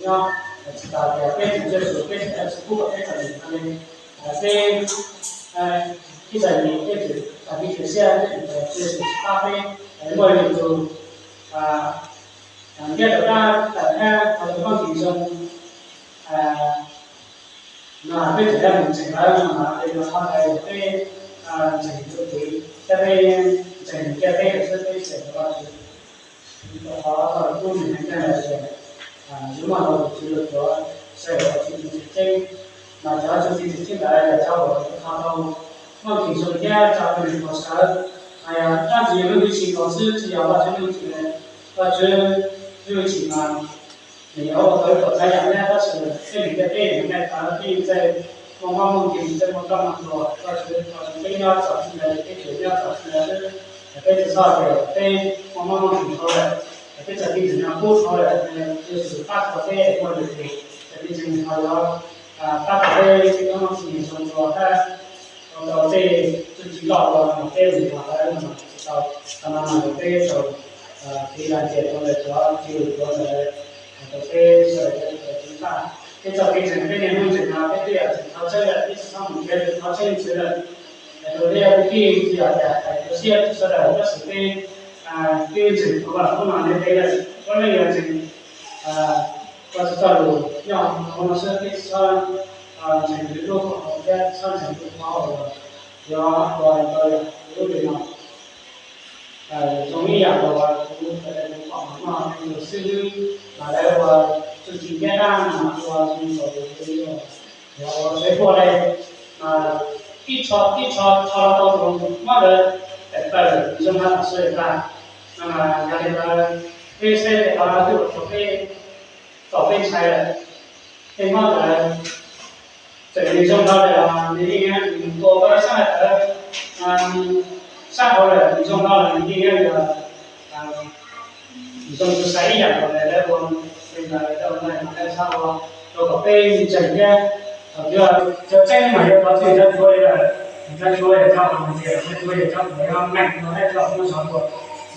nyob, tsis tas tias peb tseem ntseeg Yexus, peb tseem tsis pub kom peb txom nyem no li, peb ib txom nyem peb tseem tau kev cia siab, peb tseem ntseeg Yexus tsis pab peb, muaj lwm tus ntiab rov qab tawm thiab tau tus Vaajtswv zoo no peb tseem yuav mus ntseeg lawv no mas, es nws qhov ntawd yog peb ntseeg tus kev, thiab peb ntseeg nws caj teb lawm xwb, peb tseem ua Vajtswv. Rau qhov tau lus kub nws hais tias yuav muaj tus Tswv los tuav sawv daws cov txuj ci tseem ceeb, mas cov txuj ci tseem ceeb ntawd yog cov uas qhia tau Vaajtswv zoo thiab tso rau nws tau sawv. Mas yog dab tsi yog lub hwj chim no xwb, tsis yog Vajtswv lub hwj chim, Vajtswv lub hwj chim mas nws yog ua tau ib qho txhua yam thiab, tab sis tej niam tej txiv nws nqaij tawv, tej txawj muaj mob muaj nkeeg, txawj muaj roj muaj ruam, Vajtswv tso peb nyob txom txij ntawd, peb tsuas nyob txom txij ntawd xwb. Peb tsis txhob tias peb muaj mob muaj nkeeg dhau lawm, peb txoj kev ntseeg no kub dhau lawm, Yexus pab tau peb muaj lwm tus, txoj kev ntseeg no yuav pab tau peb, peb muaj txoj kev ntseeg zoo dua thiab ua tau tej txuj ci loj dua no, peb ua li no lawm no tsis tau, qhov no mas yog peb tau kev lav tias rau ntawm cov txiv lws tuav ntawd, rau peb sawv daws cov txiv tag, peb txoj kev ntseeg, peb niaj hnub ntseeg no peb twb yog tseem qhov tseeb lawm, peb tsis txhob mus nrhiav lwm qhov tseeb ntxiv lawm. Rau peb yog kwv tij tsis yog tias hais rau siab rau sawv daws, tab sis peb twb ntseeg tau Vajluskub no ntev ntev lawm, puav leej yog ntseeg Vajtswv txoj lus nyob hauv no xwb, peb tsis txhob ntseeg lwm lub qhov thiab tsis txhob ntseeg lwm qhov uas yuav ua rau lub ntiaj teb no zoo ib yam nkaus kuv tau pom no, tus xib hwb mas lawv ua txuj ci ntiab dab no mas ua zoo nkaus li yog ua tsev huaj li, mas ib tsho ib tsho tsho los tau tus mob ntawd tawm plaws zoo no tam sim no tag. No mas yog li ntawd peb saib li qhov no twb ua rau peb txaus peb ntshai lawm. Tej mob ntawd txawm nws zoo no lawm los nws yeej nyob, nws mus tua koj sab hauv lawm, sab hauv lawm nws zoo no los nws yeej nyob, nws zoo tsis sai ib yam nkaus li lawv ua. Li ntawd lawv ua no mas lawv txhob ua, rau kom peb ntseeg thiab. Thaum twg cov tseeb mas yuav thov txhij cov tshuav li lawm, cov tshuav yog cov uas ntxias, cov tshuav yog cov uas yuav meem dua thiab cov uas muab zov dua,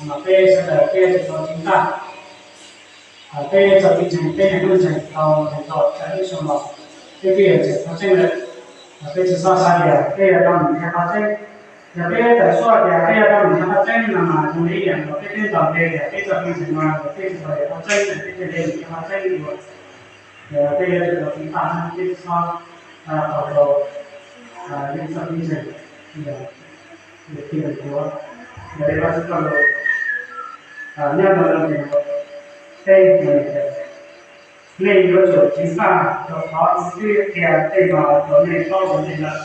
mas peb sawv daws peb yuav tsum tau ceev faj. Peb txoj kev ntseeg, peb niaj hnub ntseeg tau ntseeg tau tsam ib zaug los, peb twb yog ntseeg qhov tseeb lawm. Peb tsis txhob xav tias peb yuav tau mus nrhiav qhov tseeb. Yog peb tawm suab tias peb yuav tau mus nrhiav qhov tseeb no mas zoo li ib yam nkaus peb twb ntaus npe tias peb txoj kev ntseeg no yog peb tsis tau yog qhov tseeb, peb thiaj li mus nrhiav qhov tseeb dua. Yog peb yuav tsum tau ceev faj, peb tsis txhob tau rau nej txoj kev ntseeg, yog li Vajtswv txoj lus nyob rau lub ntiaj teb no tias, nej yuav tsum ceev faj, rau qhov kuv twb qhia tej no rau nej paub ua ntej lawm.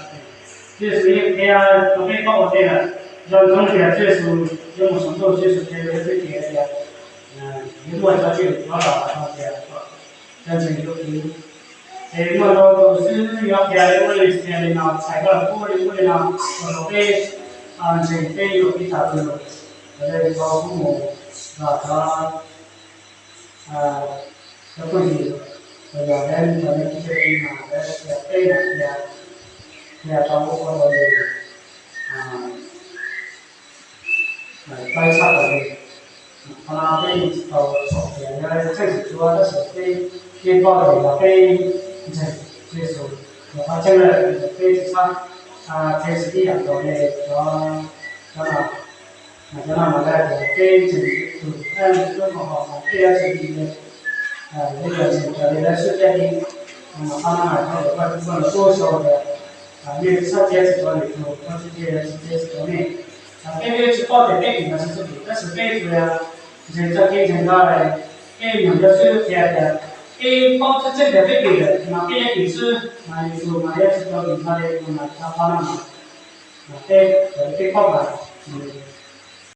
Tswv Yexus yeej qhia rau peb paub ua ntej lawm. Zoo zoo tias Tswv Yexus yuav mus saum ntuj, Tswv Yexus qhia rau peb tias yuav muaj cov tswv yim tuav los hais tias cov ntseeg yuav kwv. Ces muaj ntau tus xib hwb yuav qhia li ub li no, txhais koj lub kub li ub li no, ua rau peb ntseeg peb yuav kwv tag li lawm. Yog li ntawd kuv mus nrog cov cov phooj ywg uas yog lawv cov neeg txawj txawj mas lawv qhia peb mas qhia, qhia rau ua rau yus tau txhawj tau li. Qhov no peb yeej tsis tau txhaum tias yog txheej tsis txhua, tab sis peb yeej paub tias yog peb ntseeg Tswv Yexus yog qhov tseeb lawm, peb tsis txhob qhia tsis ib yam nkaus li cov, cov no. Mas cov no mas lawv tias peb ntseeg tus thawj lub hom hom mas peb yuav tsum li, peb yuav ntseeg raws li lawv swb thiaj li. Mas qhov no mas thov kom koj tsis txhob los tub sau tias nej tsis txhob txiav txim rau lwm tus, koj tsis txiav txim rau nej. Peb twb tsis paub tias peb tim no tsis txhob tim, tab sis peb tsuas yog ntseeg txoj kev ntseeg no, peb nyuam qhuav xwb qhia tias peb paub tseeb tseeb tias peb tim lawm mas peb yuav tim xwb, mas lwm tus mas yuav tsis tau tim no li, mas qhov no mas peb, peb paub mas